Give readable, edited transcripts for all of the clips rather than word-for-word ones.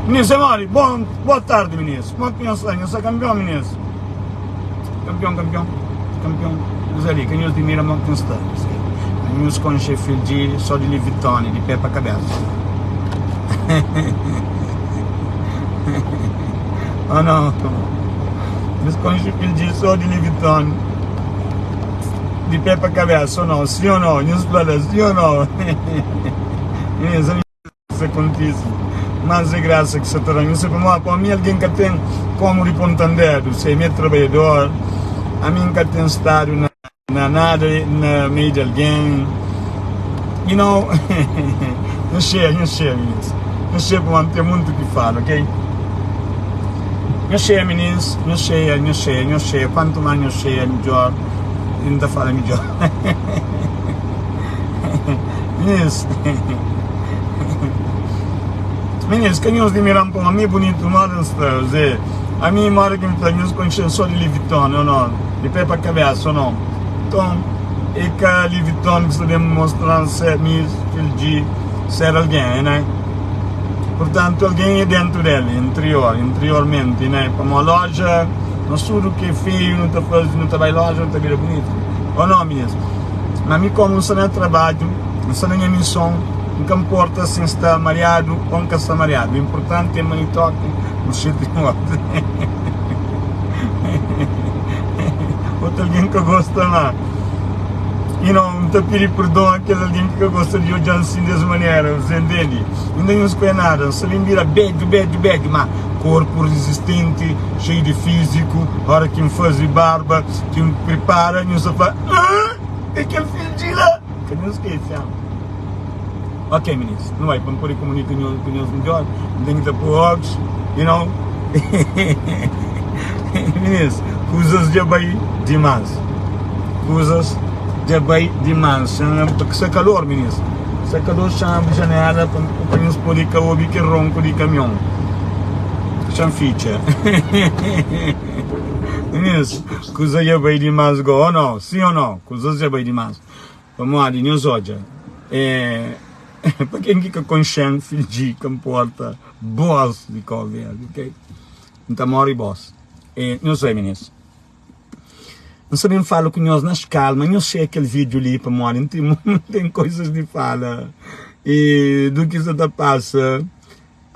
Minis é modi? Bon, boa tardi minis. Kuma ki nhos sta? Nhos sta kanpion minis? Kanpion, kanpion, kanpion. Nhos ali, ka nhos dimira mo ki N sta. Nhos konxe Fildji so di Livitoni, di pe pa kabesa. Oh no. Nhos konxe Fildji so di Livitoni, di pe pa kabesa, oh no? Si o no? Nhos fla la, si o no? Minis, Sa kontise, mas é grasa ki sa ta da-m. N sai pamodi pa mi algen ka ten komu di ponta-m dedu. Se mi é trabadjador, ami N ka ten stadu na na nada na meiu di algen. You know, N xeia, N xeia minis, N xeia pamodi N ten muntu ki fala, ok? N xeia minis, N xeia, N xeia, N xeia, kuantu más N xeia midjor, N ta fala midjor. Minis, minis, ka nhos dimira-m pamodi mi é bunitu moda N sta, Zé. Ami moda ki N fla, nhos konxe-m so di Liviton, ô no? Di pé pa kabésa, ô no? Nton, é ka Liviton ki sta ben mostra-m se mi fidju ser algen, né? Purtantu, algen é déntu del, interior, interiormenti, né? Pamodi lója, nos tudu ki é feiu nu ta faze, nu ta bai lója, nu ta bira bunitu, ô no, minis? Ma mi komu N sta na trabadju, N sta na nha mison, N ka nporta si N sta mariadu o N ka sta mariadu, inpurtanti é ma mi toki buxeti di otu. Otu algen ka gosta ma you know, N ta pidi perdon a kel algen ki ka gosta di odja-m sin des manera, você ntende? Inda nhos ka é nada, N sta ben bira bedju, bedju, bedju, ma korpu rizistenti, xeiu di fíziku, ora ki N faze barba, Ki N pripara nhos ta fla, Ah! É kel fidji la! Ka nhos skese, ah. Ok, minis, nu bai pa N pode kumunika nho ku nhos midjor, N ten ki ta poi ókus, you know. Minis, kuzas dja bai dimás. Kuzas dja bai dimás. Sta kalor, minis. Sta kalor, xa abri janela pa pa nhos pode ka obi kel ronku di kamion. Xa N fitxa. Minis, kuza dja bai dimás go, o no? Sim o no? Kuza dja bai dimás. Pamodi nhos odja, é pa ken ki ka konxe-m, fidji ka nporta, bós di Kau Verdi, ok? N ta móre bós. É, nhos oi, minis. N sta ben fala ku nhos nas kalma, nhos xeia kel vídiu li pamodi N ten N ten koisas di fala e du ki sa ta pasa.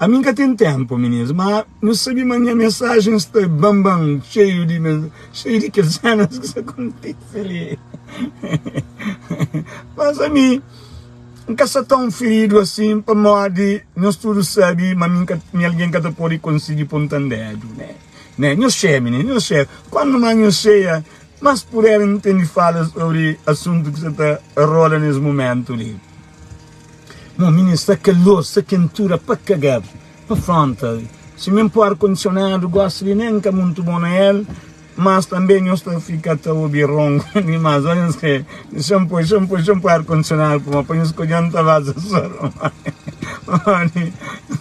Ami N ka ten ténpu, minis, má nu sabe ma nha mensajen sta ban-ban, xeiu di xeiu di kel sénas ki sta kontise li. Mas ami N ka sta tãu firidu asin, pamodi nhos tudu sabe ma mi N ka mi algen ka ta pode konsigi ponta-m dédu, né? Né? Nhos xeia, minis, nhos xeia. Kuandu más nhos xeia, más puder N ten di fala sobri asuntu ki sta ta rola nes mumentu li. Mo mininu sta kalor, sta kentura pa kaga, pa fronta. Si mi N poi ar kondisionadu gosi li nen N ka muntu bon na el, mas tanbe nhos ta fika ta obi ronku dimas. Oja N sta, xa N poi, xa N poi, xa N poi ar kondisionadu pamodi pa nhos ka odja N ta baza sor. Pamodi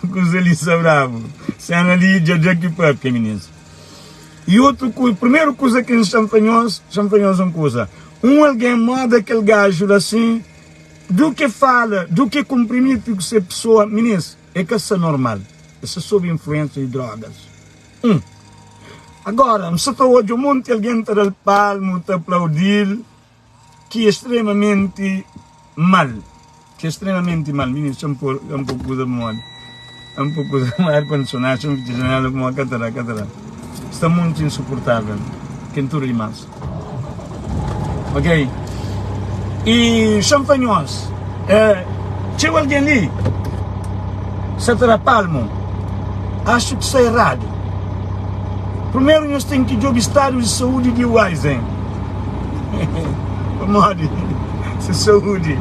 kuza li sta brabu. Sena li dja da ki papia minis. I otu kuza, primeru kuza ki N xa N fla nhos, xa N fla nhos un kuza, un algen moda kel gaju la sin, Du ke fala, du ke kunprimiti ku se pesoa, minis, e ka sta normal, e sta sob influensia di drogas. Un. Agora, N sta ta odja un monti algen ta da-l palmu, ta aplaudi-l, ki e stremamenti mal, ki e stremamenti mal. Minis, xa-m pô, xa-m pô kuza pamodi, xa-m pô kuza pamodi ar kondisionadu, xa-m fitxa janela pamodi ka ta da, ka ta da. Sta muntu insuportavel, kentura dimas. Ok I xa-m fla nhos Txeu algen li Sa ta da palmu Axu ki sta eradu Primeru nhos ten ki djobe stadu di saúdi di Wisen Pamodi se saúdi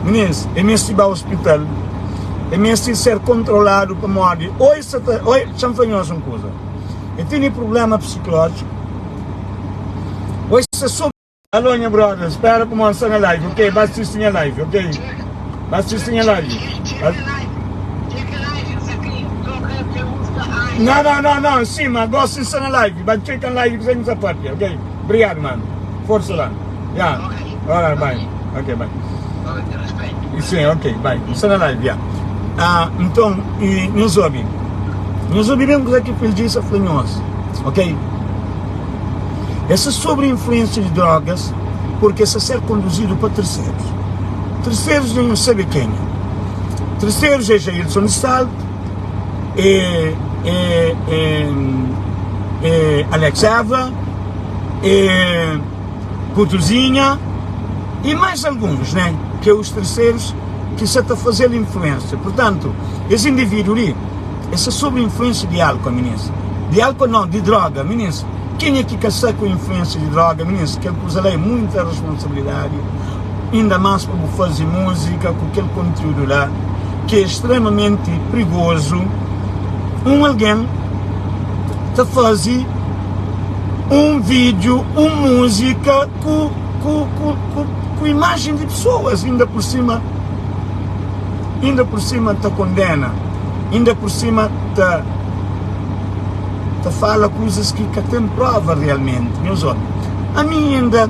Minis, e meste ba ospital E meste ser kontroladu pamodi Oi sa ta, oi, xa-m fla nhos un kuza E tene prublema psiklójiku Oi sta so. Alô nha brother, spera pa mostra na live, ok? Ba sisti nha live, ok? Ba sisti nha live. Não, não, não, não, sim, mas gosto de estar na live. Ba check na live que você não sabe papia, ok? Obrigado, mano. Força lá. Yeah. Alright, bye. Ok, bye. Sim, ok, bye. Está na live, yeah. Ah, nton, i nhos obi, nhos obi ben kuzê ki Phil G sa fla nhos, ok? Es sta sobri influênsia di drogas porque es sta ser konduzidu pa terserus. Terserus dja nhos sabe kenha. Terserus é Jailson di Salto, é, é, é, é Alex Eva, é Putuzinha e mais alguns, né? Que é os terceiros ki sa ta faze-l influensia. Purtantu, es individu li, es sta sobri influensia di alkol, minis. Di alkol nau, di droga, minis. Kenha ki ka sta ku influensia di droga, minis, kel kuza la é muita responsabilidadi, inda más pa bu faze múzika ku kel kontiúdu la, ki é stremamenti prigozu. Un algen ta faze un vídiu, un múzika ku. ku, ku, ku, ku imajen di pesoas, inda pur sima, inda pur sima ta kondena, inda pur sima ta, ta fala kuzas ki ka ten prova realmenti. Nhos obi, ami inda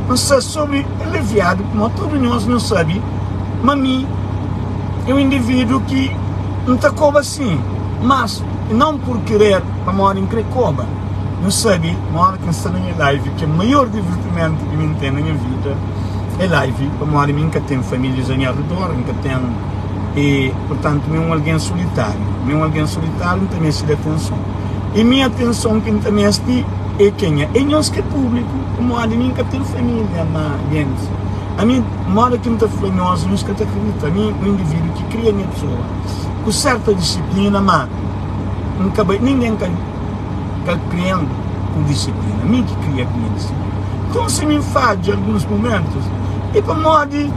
N sta sobri aliviadu, pamodi tudu nhos, nhos sabi ma mi é un individu ki N ta koba sin, mas não por querer, pamodi N kre koba. N sabe ma ora ki N sta na nha live, ki é maior divertimentu ki mi N ten na nha vida é live, pamodi mi N ka ten famílias a nha redor, N ka ten e purtantu mi é un algen solitáriu. Mi é un algen solitáriu, N ta meste di atenson. E mi atenson ki N ta meste é kenha? É nhos ki é públiku, pamodi mi N ka ten família, má gentis, ami moda ki N ta fla nhos, nhos ka ta kridita. Ami é un indivídu ki kria nha pesoa ku serta disiplina, má N ka bai, ningen ka. Ka kria-m ku disiplina, mi ki kria ku nha disiplina. Nton, si mi N fadja alguns mumentus, é pamodi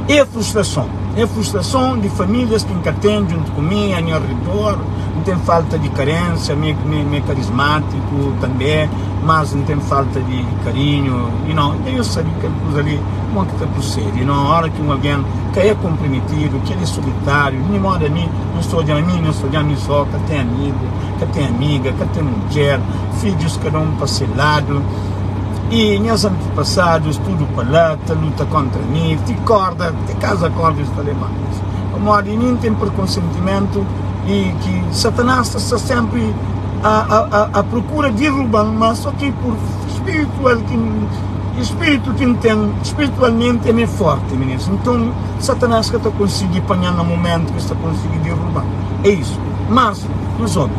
é frustrason. É frustrason di famílias ki N ka ten djuntu ku mi, a nha ridor. N ten falta di karénsia, mi mi é karismátiku tanbê, mas N ten falta di karinhu, you know. Nton, eu sabe kel kuza li modi ki ta prosede, you know. Óra ki un algen ka é konprometidu, ki el é solitáriu, di modu ami, N sta odja ami, N sta odja mi só, ka ten amigu, ka ten amiga, ka ten mudjer, fidjus kada un pa se ladu, i nhas antipasadus tudu pa la ta luta kontra mi, ti korda, ti kaza korda es ta leba es, pamodi mi N ten prekonsentimentu i ki Satanas ta sta senpri a a a prokura diruba-m, ma so ki pur spiritual ki spiritu ki N ten spiritualmenti ami é forti, mininus, nton. Satanás ka ta konsigi panha-m na momentu ki es ta konsigi diruba-m. É isu. Mas, nhos obi.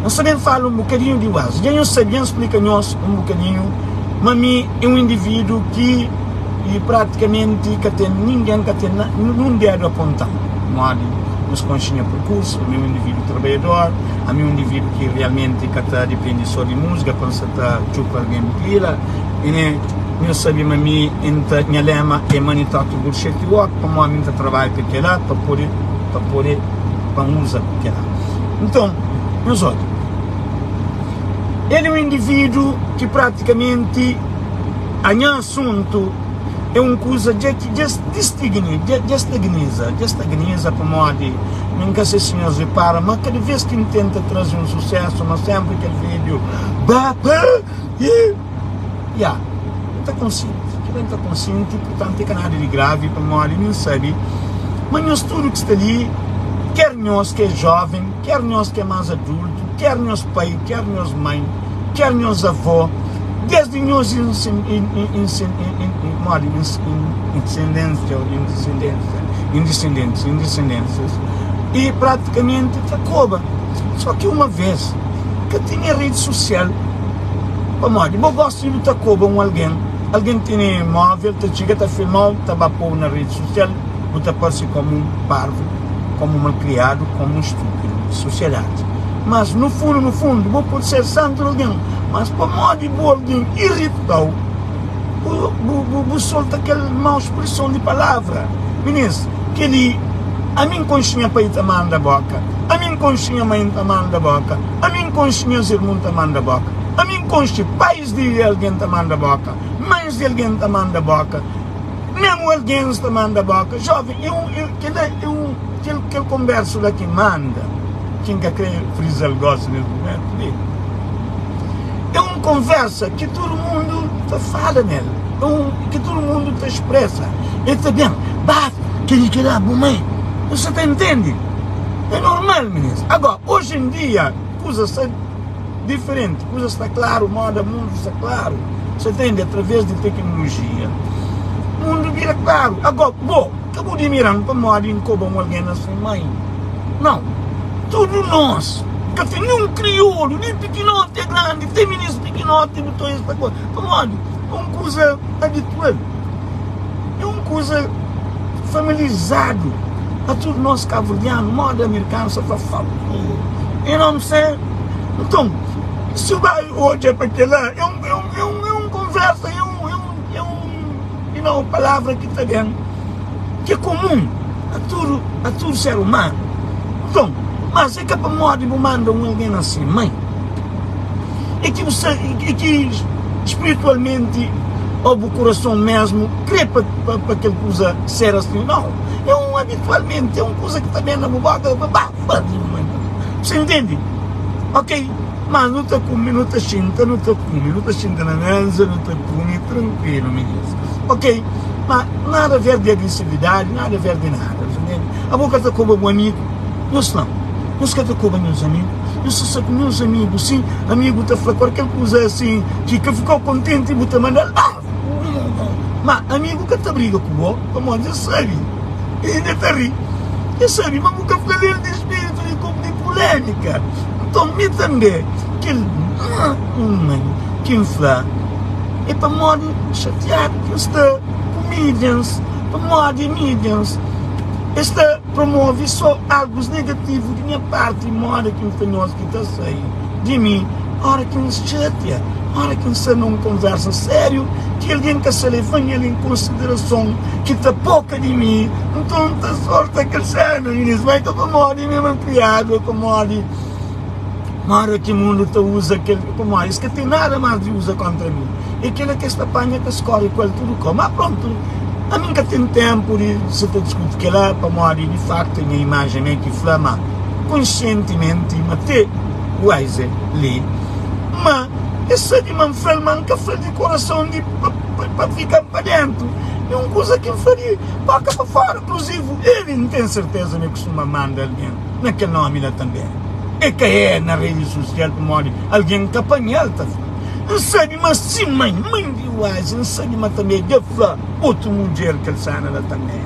N sta ben fala un bokadinhu di Wesley. Dja nhos sabe, dja N splika nhos un bokadinhu ma mi é un individu ki i pratikamenti ka ten ningen ka ten nun dedu aponta-m. Pamodi nhos konxe nha perkursu, ami é un individu trabadjador, ami é un individu ki realmenti ka ta dipende so di múzika pa N sa ta txupa algen pila. I ne. Nhos sabe ma mi N ta, nha lema é money talk bullshit walk, pamodi mi N ta trabadja pa kela, pa pode, pa pode, pa N uza kela. Nton, nhos odja, el é un individu ki pratikamenti a nha asuntu é un kuza dja ki dja distigni, dja, dja stagniza, dja stagniza pamodi mi N ka se si nhos ripara ma kada vez ki N tenta traze un susesu ma senpri kel video ba pa i. Ya, N ta konsienti. Kila N ta konsienti, purtantu é ka nada di gravi, pamodi mi N sabe ma nhos tudu ki sta li, ker nhos ki é joven, ker nhos ki é más adultu, ker nhos pai, ker nhos mãe, ker nhos avó, desdi nhos modi insendensia indisendentes, indisendênsias, i pratikamenti ta koba. Só ki uma vez ka tinha redi sosial. Pamodi bo gosta di bu ta koba un algen, algen tene movel ta txiga ta filmau ta ba pou na redi sosial, bu ta parse komu un parvu, komu un malkriadu, komu un stupidu di sosiedadi. Mas no fundu no fundu bo pode ser santu di algen, mas pamodi bu algen iritau bu bu bu solta kel mau spreson di palavra. Minis, keli ami N konxe nha pai ta manda boka, ami N konxe nha mai ta manda boka. Ami N konxe nhas irmon ta manda boka Ami N konxe pais di algen ta manda boka Mães di algen ta manda boka Memu algens ta manda boka Joven, é un, é, kel-la é un Kel, kel konbersu la ki manda Ki N ka kre friza-l gosi nes mumentu li É un konversa ki tudu mundu ta fala nel É un, ki tudu mundu ta spresa El ta ben, baf! Kel-li kel-la, bu mai. Bu sa ta intende? É normal, minis. Agora, oji en dia, kuza sta diferenti, kuza sta klaru, moda mundu sta klaru. Sa intende? Através di teknolojia, mundu bira klaru. Agora, bo, ka bu dimira-m pamodi N koba un algen na se mai. Nau. Tudu nos, ka ten ninhun kriolu, nin pikinoti a grandi, ten minis pikinoti bu ta oja es ta koba. Pamodi? É un kuza abitual. É un kuza familizadu a tudu nos kabuverdianu, moda amerikanu sa fla fuck you, you know what I'm saying? Nton, si bu bai odja pa kela, é un, é un, é un, é un konversa, é un, é un, é un, you know, palavra ki ta ben, ki é komun a tudu, a tudu ser umanu. Nton, mas é ka pamodi bu manda un algen na se mai. É ki bu sta, é ki spiritualmenti ô bu kurason mésmu krê pa pa kel kuza ser asin. Nau, é un abitualmenti, é un kuza ki ta ben na bu bóka, bu ba faze Você entende? Ok, mas nu ta kume, nu ta xinta, nu ta kume, nu ta xinta na méza, nu ta kume trankuilu, minhas. Ok, ma nada ver di agresividadi, nada ver di nada, você entende? Abo ka ta koba bu amigu, nhos nau, nhos ka ta koba nhos amigu. N sta sta ku meus amigu si amigu ta fla kualker kuza asin ki ka fika-u kontenti bu ta manda-l ba ma amigu ka ta briga ku bo pamodi el sabe i inda ta ri el sabe ma bu ka fla-l el di spiritu di di pulemika nton mi tanbe kel ki N fla é pamodi xatiadu ki N sta ku mídians pamodi mídians es ta Promove so algus negativu di nha parti moda ki N fla nhos ki ta sai di mi ora ki N xatia, ora ki N sta na un konversa sériu ki algen ka sta leva-m el en konsiderason ki ta poka di mi, nton N ta sorta kel sena. Minis, ma é ka pamodi mi é malkriadu, é pamodi Mora ki mundu ta uza kel pamodi es ka ten nada mas di uza kontra mi e kela ki es ta panha ta skori ku el tudu kau ma prontu ami n ka ten tenpu di sa ta diskuti kela pamodi di faktu nha imajen me ki fla ma konsientimenti ma te wise li ma es sabi ma n fla-l ma n ka fla-l di korason di pa fika-m pa dentu e un kuza ki n fla di boka pa fora inkluzivu el n ten serteza ma el kustuma manda algen na kel nomi la tanbe. E ka é na redi susial pamodi algen ka panha-l ta fla. N sabe ma si mãe, mãe di Wise, N sabe ma tanbe dja fla otu mudjer kel sena la tanbe.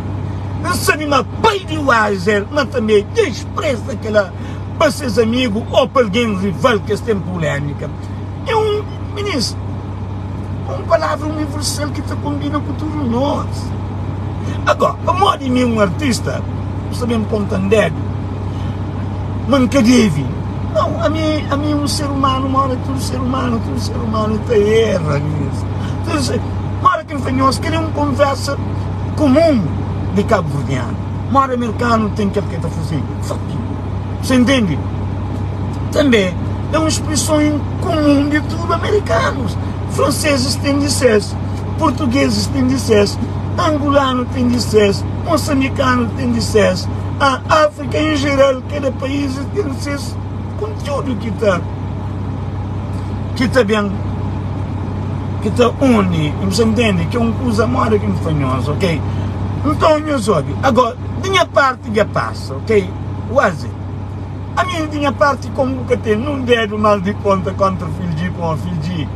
N sabe ma pai di Wise ma tanbe dja expresa kela pa ses amigu o pa algen rival ki es ten pulemika. É un, minis, un palavra universal ki ta konbina ku tudu nos. Agora, pamodi mi un artista, bu sta ben ponta-m dedu ma N ka debe. Nau, ami, ami un ser umanu, mora tudu ser umanu, tudu ser umanu ta erra, minis. Tudu ser, mora ki N fla nhos, kel é un konversa kumun di kabuverdianu. Mora merkanu ten kel ke ta faze, fuck you. Você entende? Tanbe é un spreson en kumun di tudu amerikanus. Fransesis ten di ses, portugueses ten di ses, angolanu ten di ses, moçambicanu ten di ses, a Áfrika en jeral, kada país ten ses kontiúdu ki ta ki ta ben ki ta uni, você entende? Ki é un kuza moda ki N fla nhos, ok? Nton nhos obi, agora di nha parti dja pasa, ok? Waze. Ami di nha parti komu bu ka ten nun dedu mal di ponta kontra Fildji pamo Fildji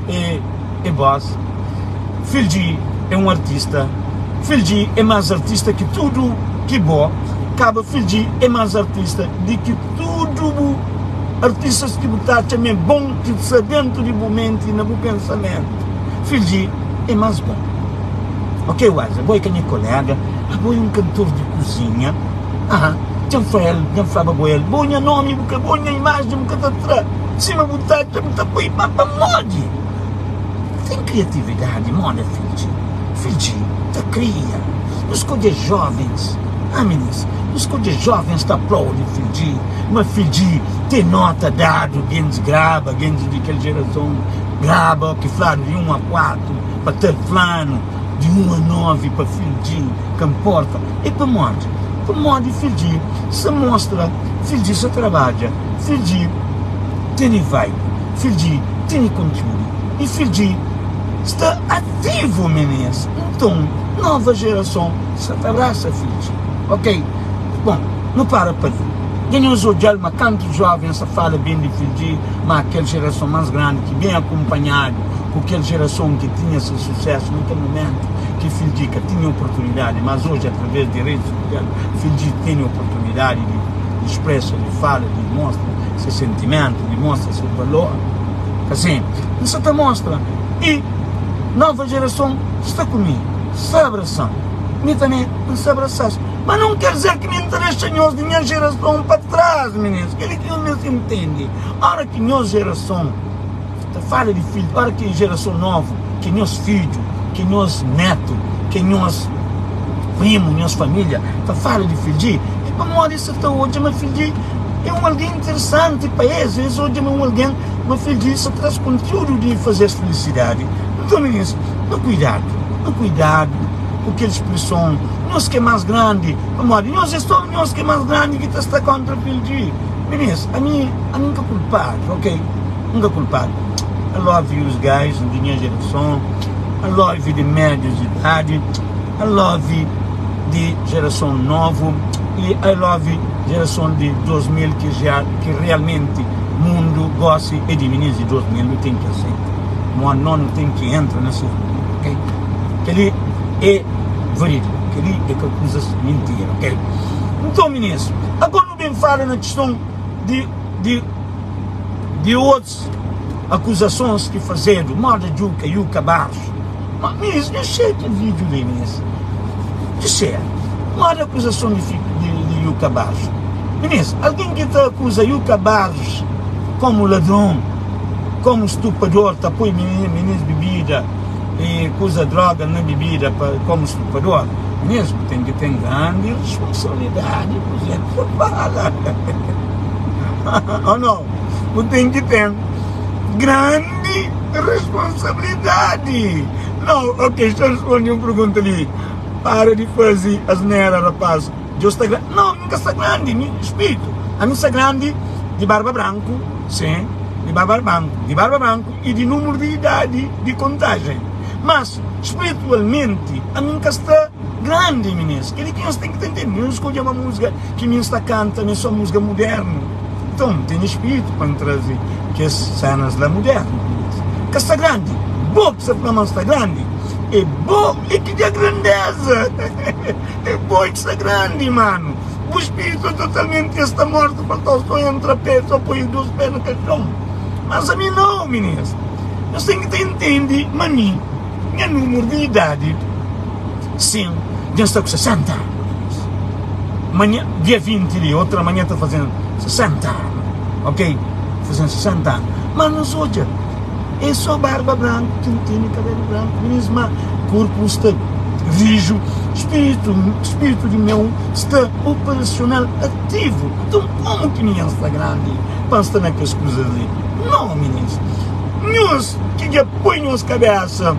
e e boss Fildji e un artista Fildji e mas artista ki tudu ki bo kaba Fildji e mas artista di ki tudu bu artistas ki bu ta atxa ma e bon ki sta dentu di bu menti na bu pensamentu Fildji e mas bon ok Waze bo e ka nha kolega abo e un kantor di kuzinha. Aha, dja N fla-l, dja N flaba bo el, bo nha nomi bu ka, bo nha imajen bu ka ta tra, sima bu ta atxa bu ta poi, ma pamodi? Ten kriatividadi moda Fidji, Fidji ta kria, nu skodje jovens, ah minis, nu skodje jovens ta aplaudi Fidji, ma Fidji ten nota dadu, gentis graba, gentis di kel jerason graba, ki fladu di 1 a 4 pa tal flanu, di 1 a 9 pa Fidji, ka nporta. É pamodi? Pamodi Fidji sa mostra, Fidji sa trabadja, Fidji tene vibe, Fidji tene kontiúdu i Fidji sta ativu, minis. Nton, Nova jerason sa ta abrasa fidju. Ok, bon, nu para pa li. Dja nhos odja-l ma kantu joven sa fala ben di fidji, ma kel jerason mas grandi ki ben akunpanhadu ku kel jerason ki tinha se susesu na kel mumentu ki fidji ka tinha oportunidadi, mas oji atraves di redi sosial fidji tene oportunidadi di spresa, di fala, di mostra se sentimentu, di mostra se valor. Asin, N sa ta mostra i nova jerason sta ku mi, sta abrasan. Mi tanbe N sta abrasa-s. Ma nun ker dizer ki mi N ta dexa nhos di nha jerason pa tras, mininus. Kel-li ki nhos meste ntende. Ora ki nhos jerason ta fala di fidju, ora ki jerason novu, ki nhos fidju, ki nhos netu, ki nhos primu, nhos familia ta fala di fidji, é pamodi es sa ta odja ma fidji é un algen interesanti pa es. Es odja ma un algen, ma fidji sa tras kontiudu di faze-s filisidadi. Nton, mininus, no kuidadu, no kuidadu ku kel spreson, nhos ki é más grandi, pamodi nhos é sô nhos ki é más grandi ki ta sta kóntra fidji. Mininus, ami, ami N ka kulpadu, ok? N ka kulpadu. I love yous guys di nha jerason, I love di médius idadi, I love di jerason novu i I love jerason di 2000 ki ja ki realmenti mundu gósi é di minis di 2000 nu ten ki aseita mo no nu ten ki entra na ses mundu ok kel-li é verídiku kel-li é ka kuzas mintira ok nton minis agora nu ben fala na kiston di di di otus akuzasons ki fazedu moda Djuka Yuka Barros ma minis nhos xeia kel video li minis nhos xeia moda akuzason di di Yuka Barros minis algen ki ta akuza Yuka Barros komu ladron komu stupador ta poi minis bibida e kuza droga na bibida pa komu stupador minis bu ten ki ten grandi responsabilidadi kuzé ki bu fala. Ou não? Bu ten ki ten grandi responsabilidadi. Não, ok, xa respondi un pergunta li. Para di fazi asnera, rapaz. Djo sta grandi. Não, mi ka sta grandi, mi spiritu. Ami sta grandi di barba branku, sim, di barba branku, di barba branku i di numero di idadi di kontajen. Mas, spiritualmenti, ami ka sta Grandi minis, kel-li ki nhos ten ki ta ntende. Nhos skodje ma múzika ki mi N sta kanta mi é só múzika mudérnu. Nton, N tene spritu pa N traze kes sénas la mudérnu. Minis, ka sta grandi. Bo ki sta fla ma N sta grandi, é bo é ki da grandéza. É bo é ki sta grandi, manu. Bu spritu é totalmenti es sta mortu, falta-u só entra pé, só poi dos pé na kaxon. Mas ami nau, minis. Nhos ten ki ta intende ma mi. Nha númeru di idadi, sin, dja N sta ku 60 anu. Manha, dia 20 di otra manha ta fazen 60 anu, ok? Fazen 60 anu. Ma nos odja, é só barba branku ki N tene, kabelu branku, minis, ma korpu sta riju, spiritu, spiritu di meu sta operasional, ativu. Nton, komu ki mi nha sta grandi pa N sta na kes kuzas li? Nau, minis. Nhos ki dja poi nhos kabésa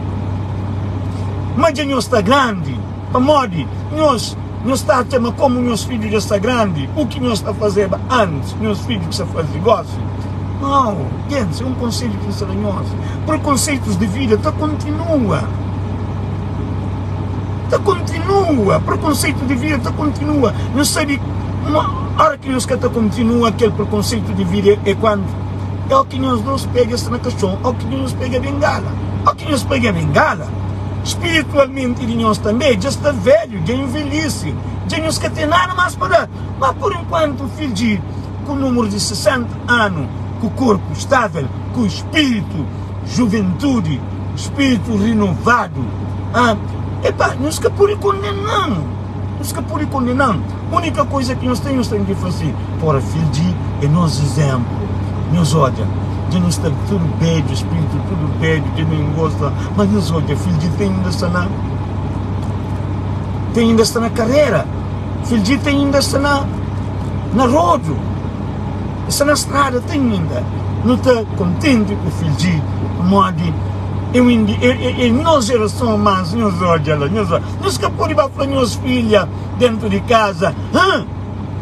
ma dja nhos sta grandi, pamodi nhos nhos ta atxa ma kómu nhos fidju dja sta grandi, u ki nhos ta fazeba antis, nhos fidju ki sta faze gósi. Nau, gentis, é un konsedju ki N sta da nhos, prekonseitus di vida ta kontinua, ta kontinua, prekonseitu di vida ta kontinua. Nhos sabe ma óra ki nhos ka ta kontinua kel prekonseitu di vida é kandu? É ki nhos dos pega sta na kaxon, ó ki nhos pega bengala, ó ki nhos pega bengala. Spiritualmenti di nhos tanbe dja sta velhu, dja envelhisi, dja nhos ka ten nada mas pa da. Ma pur enkuantu fidji ku numeru di 60 anu, ku korpu stavel, ku spiritu juventudi, spiritu rinovadu, ah, epa, nhos ka pudi kondena-m. Nhos ka pudi kondena-m. Únika koisa ki nhos ten, nhos ten ki fase. Pora fidji é nos izénplu. Nhos odja, dja nu sta tudu bedju, spritu tudu bedju, dja nu ingosta, ma nhos odja, fidji ten inda sta na, ten inda sta na karera, fidji ten inda sta na, na rodu, sta na strada, ten inda. Nu ta kontenti ku fidji, pamodi é un indi, é, é, é nos jerason, mas nhos odja la, nhos odja. Nhos ka pode ba fla nhos filha dentu di kaza, Hã?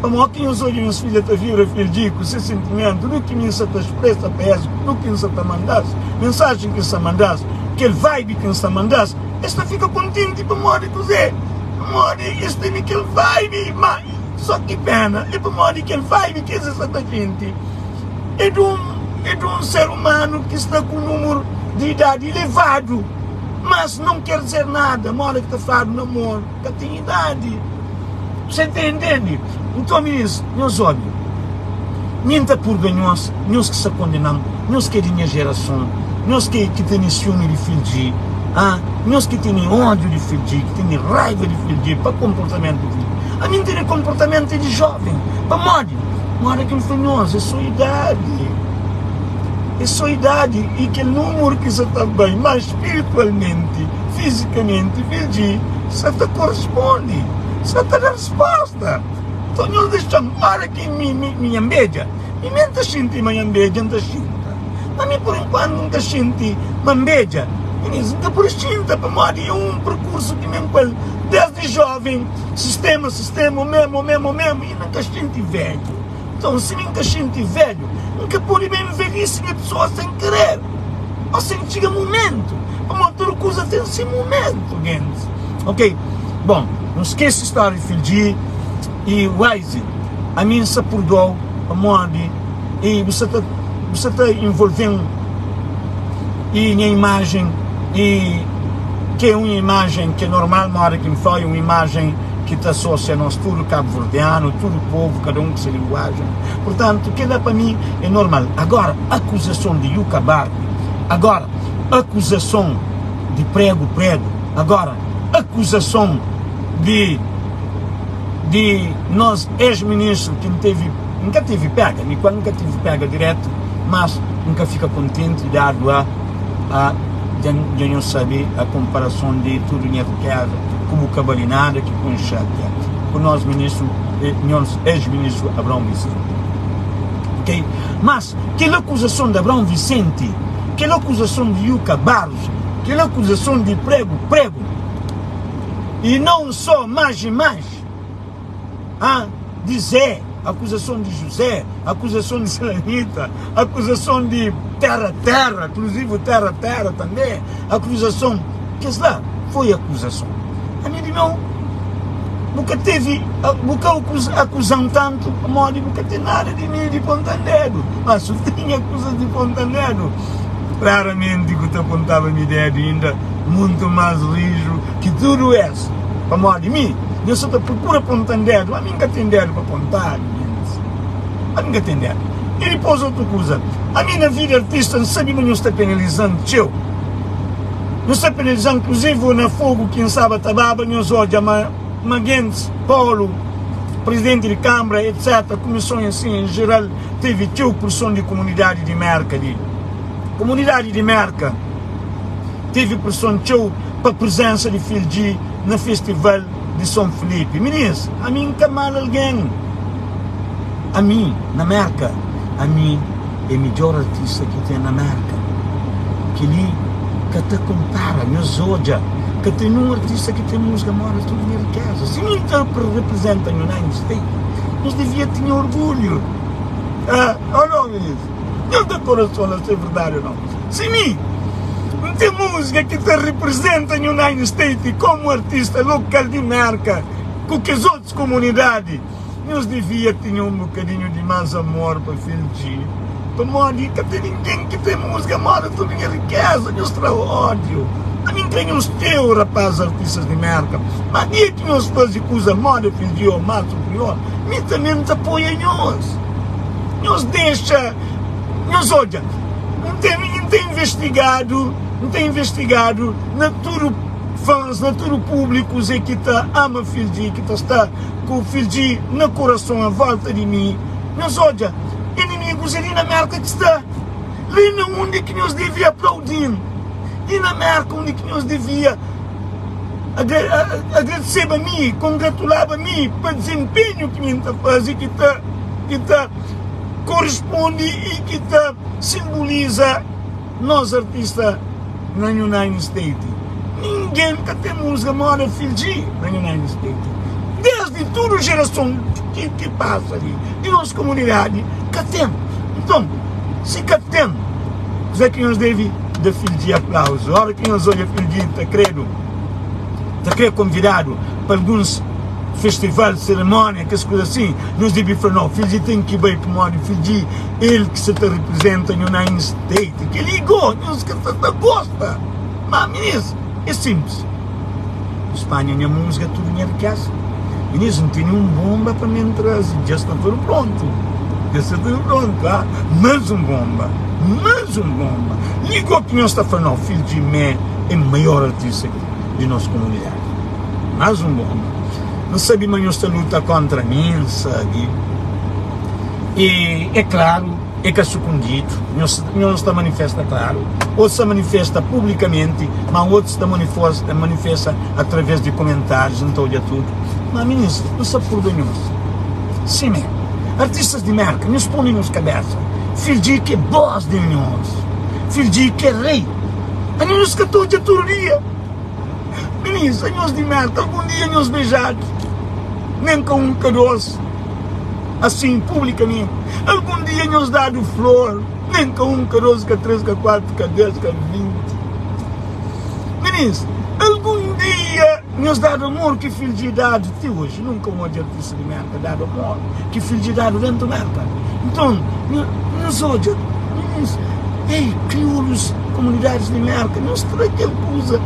Pamodi ki nhos odja nhos filha ta vira fidji ku se sentimentu? Du ki mi N sa ta spresa pa es, du ki N sa ta manda-s, mensajen ki N sa manda-s. kel vibe ki N sta manda-s, es ta fika kontenti pamodi kuzê? Pamodi es tene kel vibe. Má só ki péna é pamodi kel vibe ki es sta ta xinti é di un é di un ser umanu ki sta ku númeru di idadi elevadu. Mas não quer dizer nada, moda ki ta fladu namoru ka ten idadi. Você ta entende? Nton minis, nhos obi, mi N ta purga nhos, nhos ki sta kondena-m, nhos ki é di nha jerason, nhos ki ki tene siumi di Fildji, ah, nhos ki tene ódiu di Fildji, ki tene raiva di Fildji pa konportamentu di Fildji. Ami N tene konportamentu di jóven. Pamodi? Moda ki N fla nhos, é sô idadi. É sô idadi i kel númeru ki sa ta bai, má spiritualmenti, fizikamenti, Fildji sa ta koresponde, sa ta da resposta. Nton nhos dexa-m, ora ki mi mi nha nbeja, mi mi N ta xinti ma nha nbeja, N ta xinta. Ma mi pur enkuantu N ka xinti ma nbeja, minis, N ka pode xinta pamodi é un perkursu ki mi N ku el desdi joven, sistema, sistema, o memu, o memu, o memu, i N ka xinti bedju. Nton, si mi N ka xinti bedju, N ka pode ben nvelhise nha pesoa sen kerer ô sen txiga mumentu, pamodi tudu kuza ten se mumentu, gentis. Ok, bon, nu skese stória di Fildji i Wise. Ami N sta purdua-u pamodi i bu sta ta bu sta ta involve-m i nha imajen i ki é un imajen ki é normal moda ki N fla é un imajen ki ta asosia nos tudu kabuverdianu, tudu povu, kada un ku se linguajen. Purtantu, kel-la pa mi é normal. Agora, akuzason di Yuka Bardi, agora, akuzason di pregu pregu, agora, akuzason di di nos ex-ministru ki N tevi, N ka tevi pega, mi kual N ka tevi pega diretu, mas N ka fika kontenti dadu a a dja dja nhos sabe a konparason di tudu nha rikeza ku bu ka bali nada ki pun xatia ku nos ministru nhos ex-ministru Abraão Vicente ok mas kel akuzason di Abraão Vicente kel akuzason di Yuka Barros kel akuzason di pregu pregu e não só mais e mais ah di Zé akuzason di José akuzason di Selanita akuzason di terra terra inclusive terra terra também akuzason kes la foi akuzason ami di meu bu ka tevi bu ka akuzan tantu pamodi bu ka ten nada di mi di pontan dedu mas su tinha kuzas di pontan dedu klaramenti ku ta pontaba mi dedu inda muntu mas riju ki tudu es pamodi mi nha sa ta prokura pontan dedu ami nka ten dedu pa pontadu gentis ami nka ten dedu i dipos otu kuza ami na vida artista nsabi ma nhos ta penalizan txeu nhos ta penalizan inklusivu na fogu ki nsaba ta baba nhos odja ma ma gentis Paulo presidenti di kambra etc kumison en si en jeral tevi txeu preson di kumunidadi di merka di kumunidadi di merka tevi preson txeu pa prezensa di Fildji na festival di Son Filipi. Minis, ami N ka mal algen. Ami, na Merka, ami é midjor artista ki ten na Merka. Kel-li ka ta konpara. Nhos odja, ka ten nun artista ki ten múzika moda Tudu Nha Rikeza. Si mi N ta reprezenta United States, nhos devia tinha orgulhu. Ah, ou não, minis? Nhos da korason la si é verdadi ou não. Si mi N ten múzika ki ta riprizenta United States komu artista lokal di Merka ku kes otus komunidadi, nhos divia tinha un bokadinhu di más amor pa Fildji, pamodi ka ten ningen ki ten múzika moda Tudu Nha Rikeza. Nhos tra ódiu. Ami N kre nhos txeu, rapazis artistas di Merka, má dia ki nhos faze kuza moda Fildji ô más superior, mi tanbe N ta apoia nhos. Nhos dexa nhos odja. N ten, N ten investigadu, N ten investigadu na tudu fãs, na tudu públiku kuzê ki ta ama Fildji, ki ta sta ku Fildji na kurason a volta di mi. Nhos odja, inimigus é li na Merka ki sta, li na undi ki nhos devia aplaudi-m, li na Merka undi ki nhos devia agradiseba mi, kongratulaba mi pa dizenpenhu ki mi N ta faze, ki ta, ki ta. Korisponde i ki ta sinbuliza nos artista na United State. Ningen ka ten musika moda Phil G na United State. Desdi tudu jerason ki ki pasa li di nos komunidadi ka ten. Nton, si ka ten, kuzé ki nos debe? da Fildji aplauzu. Ora ki nhos odja Fildji ta kredu, ta kre konvidadu pa alguns festival, serimónia, kes kuza asin, nhos debe fla, No, Fildji ten ki bai, pamodi Fildji el ki sa ta riprizenta United States. Kel-li gó nhos ka sa ta gosta. Má, minis, é sinplis. N spanha nha múzika tudu nha rikeza. Minis, N tene un bonba pa mi N traze. Dja sta tudu prontu. Dja sta tudu prontu, ah. Más un bonba, más un bonba. Li gó ki nhos ta fla, No, Fildji mé é maior artista di nos komunidadi. Más un bonba. N sabe ma nhos ta luta kóntra mi, N sabe. E é klaru, é ka sukundidu. Nhos, nhos ta manifesta klaru. Otus ta manifesta publikamenti, má otus ta manifesta através di komentárius. N ta odja tudu. Má minis, N sta purda nhos. Simé, artistas di Mérka, nhos pô na nhos kabésa, Fidji ki é bós di nhos. Fidji ki é rei. Anhos nhos ka ta odja tudu dia. Minis, anhos di Mérka, algun dia nhos bejadu, nen ka un ka dos. Asin, publikamenti, algun dia nhos dadu flor, nen ka un, ka dos, ka tres, ka kuatu, ka des, ka 20. Minis, algun dia nhos dadu amor ki fidju dadu ti oji. Nunka un odja artista di Merka dadu amor ki fidju dadu dentu Merka. Nton, nhos odja, minis, ei, kriolus, komunidadis di Merka, nhos tra kel kuza.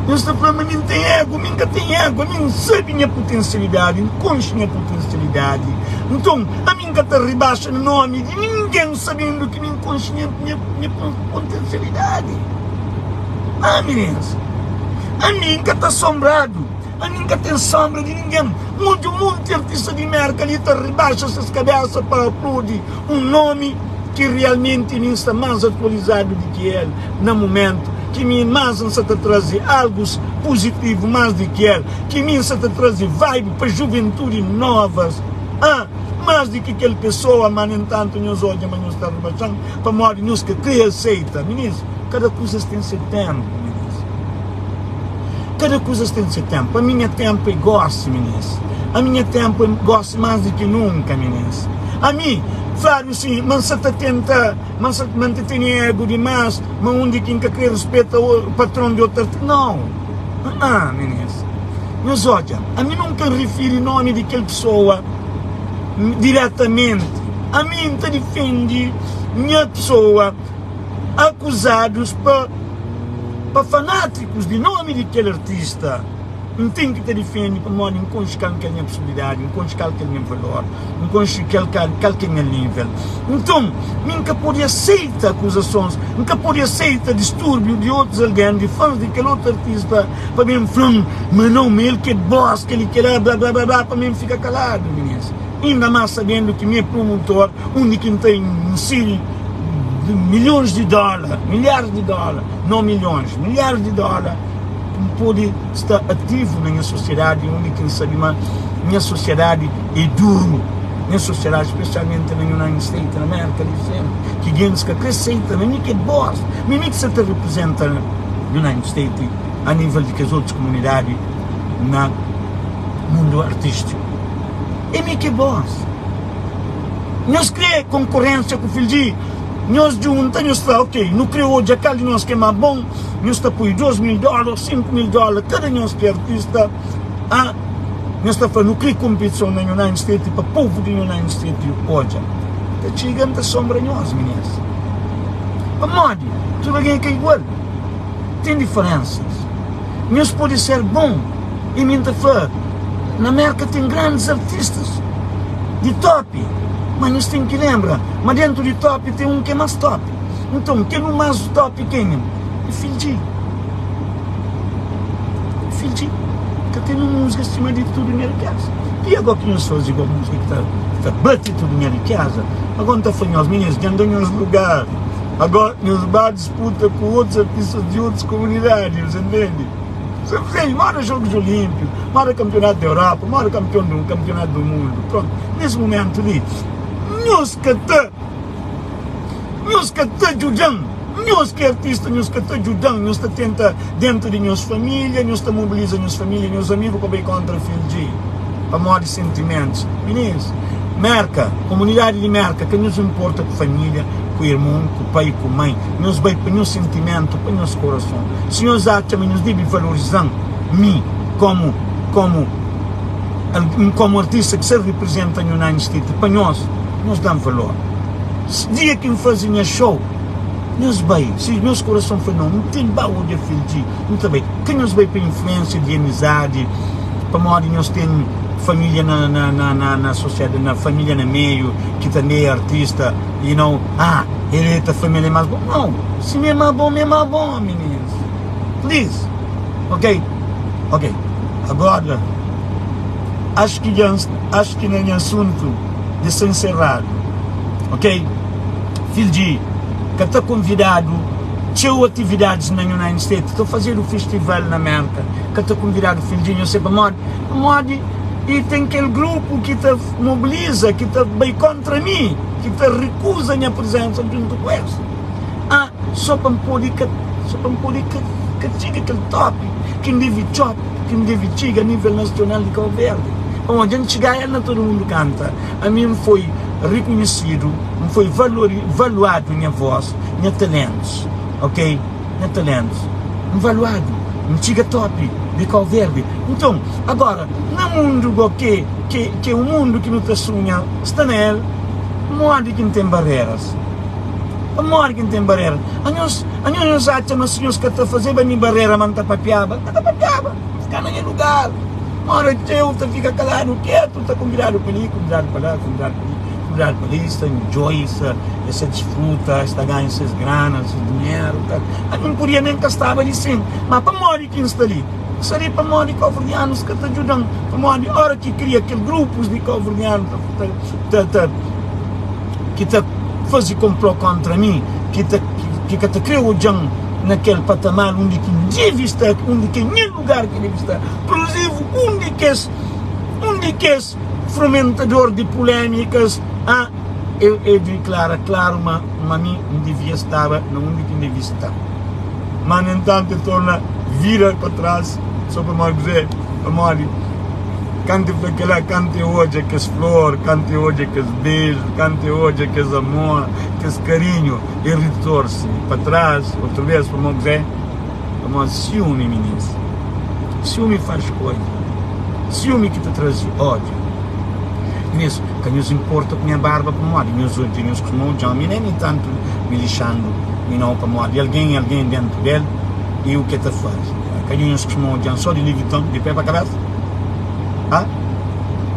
Nhos ta fla ma mi N ten ego, mi N ka ten ego, ami N sabe nha putensialidadi, N konxe nha putensialidadi. Nton, ami N ka ta ribaxa nomi di ningen sabendu ki mi N konxe nha, nha, nha putensialidadi. Ah, minis, ami N ka ta sonbradu, ami N ka ten sonbra di ningen. N odja un monti artista di Merka li ta ribaxa ses kabesa pa apludi un nomi ki realmenti mi N sta más atualizadu di ki el na mumentu, ki mi más N sa ta traze algus puzitivu más di ki el, ki mi N sa ta traze vibe pa juventudi novas, ah, más di ki kel pesoa, má nen tantu nhos odja ma nhos ta ribaxa-m pamodi nhos ka kre aseita. Minis, kada kuzas ten se tenpu, minis. Kada kuzas ten se tenpu. Ami nha tenpu é gosi, minis. Ami nha tenpu é gosi más di ki nunka, minis. Ami, fladu si, ma N sa ta tenta, ma N sa, ma N ta tene ego dimás, ma undi ki N ka kre rispeta patron di otu artista. Nau! Ah, minis. Nhos odja, ami nunka N rifiri nomi di kel pesoa diretamenti. Ami N ta difende nha pesoa akuzadus pa pa fanátikus di nomi di kel artista. N ten ki ta difende pamodi N konxe kal ki é nha posibilidadi, N konxe kal ki é nha valor, N konxe kal kal ki é nha nível. Nton, mi N ka pode aseita akuzasons, N ka pode aseita distúrbiu di otus algen, di fãs di kel otu artista pa ben fla-m ma nau, ma el ki é bós, kel-li, kel-la, bla, bla, bla, bla, pa mi N fika kaladu, minês. Inda más sabendu ki mi é promotor, undi ki N ta insiri milhons di dóla, milharis di dóla, nau milhons, milharis di dóla, N pode sta ativu na nha sosiedadi undi ki N sabe ma nha sosiedadi é duru, nha sosiedadi spesialmenti na United States, na Merka di senpri, ki gentis ka kre seita ma mi ki é bós, ma mi ki sa ta riprizenta United States a nível di kes otus komunidadi na mundu artístiku. É mi ki é bós. Nhos kre konkurénsia ku Fildji? Nhos djunta, nhos fla, ok, nu kre odja kal di nos ki é más bon. Nhos ta poi 2000 dólar ô 5000 dólar kada nhos ki é artista a nhos ta fla nu kre konpetison na United States pa povu di United States odja ta txiga N ta sombra nhos minis pamodi tudu algen é ka igual ten diferensas nhos pode ser bon i mi N ta fla na Merka ten grandis artistas di top ma nhos ten ki lenbra ma dentu di top ten un ki é más top. Nton, kel un más top kenha? É Fidji. Fidji ka ten un múzika sima di tudu nha rikéza. I agó ki nhos faze igual múzika ki ta, ki ta bate tudu nha rikéza, agó N ta fla nhos, minhas, dja N da nhos lugar. Agó nhos ba disputa ku otus artistas di otus komunidadi, nhos entende? Você entende? Moda Jogos Olímpicos, moda Campeonato da Europa, moda campeão do, Campeonato do Mundo. Pronto, nesse momento li, nhos ka ta. Nhos ka ta djuda-m. Nhos ki é artista, nhos ka ta djuda-m. Nhos ta tenta dentu di nhos família, nhos ta mobiliza nhos família, nhos amigu pa bai kóntra Phil G. Pamodi sentimentus. Minis, Merka, komunidadi di Merka, ka nhos inporta ku família, ku irmon, ku pai, ku mãi, nhos bai pa nhos sentimentu, pa nhos korason. Si nhos atxa ma nhos debe valoriza-m mi kómu, kómu, kómu artista ki sa riprizenta United States, pa nhos, nhos da-m valor. Dia ki N faze nha show, nhos bai. Si nhos korason fla, Nau, N ten ba odja Fildji, N ta bai. Ka nhos bai pa influénsia di amizadi, pamodi nhos ten família na, na, na, na, na sosiedadi, na família na meiu, ki tanbê é artista, you know, ah, el ta fla ma el é más bon. Nau, si mi é más bon, mi é más bon, mininus. Please. Ok? Ok. Agora, acho ki dja, acho ki na nha asuntu dja sta enserradu. Ok? Fildji ka ta konvidadu txeu atividadis na United States, ta fazedu festival na Merka, ka ta konvidadu Fildji, nhos sabe pamodi? Pamodi e ten kel grupu ki ta mobiliza, ki ta bai kontra mi, ki ta rikuza nha prizensa djuntu ku es. Ah, so pa N pode ka, so pa N pode ka, ka txiga kel topi ki N debe txopi, ki N debe txiga a nível nasional di Kau Verdi. Pamodi dja N txiga el na tudu mundu kanta, ami N foi rikunhisidu, N foi valori, valuadu nha vós, nha talentus, ok, nha talentus, N valuadu, N txiga topi di Kau Verdi. Nton, agora, na mundu go ke, ke, ke un mundu ki nu ta sunha sta na el, modi ki N ten bareras? Pamodi ki N ten barera? Anhos, anhos nhos atxa ma si nhos ka ta fazeba mi barera ma N ta papiaba? N ka ta papiaba, N fika na nha lugar. Ora txeu ta fika kaladu, ketu, ta konvidadu pa li, konvidadu pa la, konvidadu pa li, konvidadu pa li, sta enjoy, sta, es ta disfruta, es ta ganha ses grana, ses dinheru, ta. Ami N podia nen ka staba li sin, ma pamodi ki N sta li? N sta li pamodi kauverdianus ka ta djuda-m, pamodi ora ki kria kel grupus di kauverdianu ta, ta, ta, ta. ki ta faze konpló kóntra mi, ki ta ki ka ta krê odja-m na kel patamar undi ki N debe sta, undi ki é nha lugar ki debe sta. Inkluzivu un di kes un di kes fomentador di pulémikas, a el el diklara klaru ma ma mi N devia staba na undi ki N debe sta. Má nu entantu el torna vira pa tras sô pamodi kuzê? Pamodi kantu el fla kel-la, kantu el odja kes flor, kantu el odja kes beju, kantu el odja kes amor, kes karinhu, el ritorse pa tras otu bês pamodi kuzê? Pamodi siumi, minins. Siumi faz koza. Siumi ki ta traze ódiu. Minins, ka nhos inporta ku nha barba pamodi nhos odja nhos kustuma odja-m mi, nen tantu mi lixandu mi nau pamodi algen e algen dentu del e u ke ta faze ka nhos kustuma odja-m so di Louis Vuitton di pe pa kabesa ha